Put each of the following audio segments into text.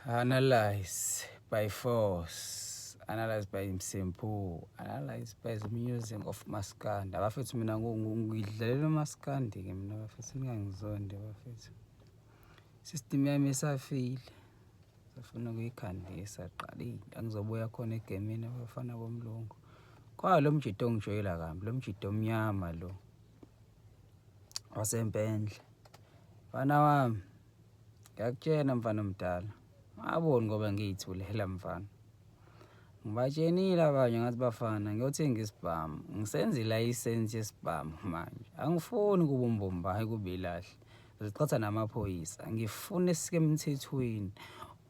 Analyze by force, analyze by Msempu, analyze by the music of Maskandi. Abafethu mina ngidlalela uMaskandi ke mina bafethu ningangizondi bafethu. System yami isafile. Safuna ukuyikhandisa qalile. Angizobuya khona egemini abafana bomlungu. Kwa lo mjito ongijwayela kambi, lo mjito omnyama lo. Wasempendle. Mfana wami. Ngiyakutshena mfana omdala. Ngaboni ngoba ngiyithulela mfana. Ngibatshenile abanye ngathi bafana ngiyothenga isibhamu. Ngisenza ilayisensi yesibhamu manje. Angifuni kuba umbombayi kube ilahle. Ngiziqhatha namaphoyisa. Ngifuna esike emthethweni.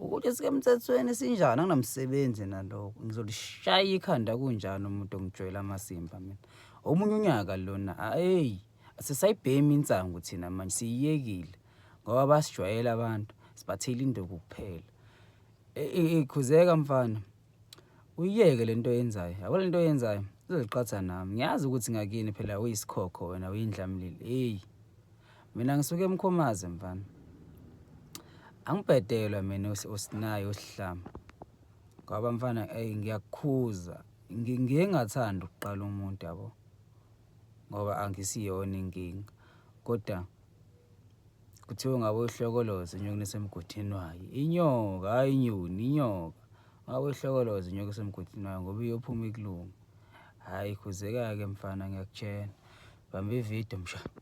Ukuthi esike emthethweni sinjani anginamsebenzi nalokho. Ngizolishaya ikhanda kunjani umuntu ongijwayela amasimba mina. Omunye unyaka lona hey asisayibhemi insangu thina manje siyiyekile. Ngoba basijwayela abantu sibathela induku kuphela. Ikhuzeka mfana. Uyiyeke lento oyenzayo. Yabo lento oyenzayo izoziqhatha nami. Ngiyazi ukuthi ngakini phela uyisikhokho wena uyindlamlilo. Hey. Mina ngisuke emkhomazi mfana. Angibhedelwa mina osinayo osihlama. Ngoba mfana ey ngiyakukhuza. Ngiye ngathanda ukuqala umuntu yabo. Ngoba angisiyona inkinga. Kodwa kuthiwa ngabe uhlokoloza inyoka esemgodini wayo. Inyoka, hhayi inyoni, inyoka. Ngabe uhlokoloza inyoka esemgodini wayo ngoba iyophuma ikuluma. Hhayi khuzeka-ke mfana ngiyakutshela. Bamba ividiyo msha.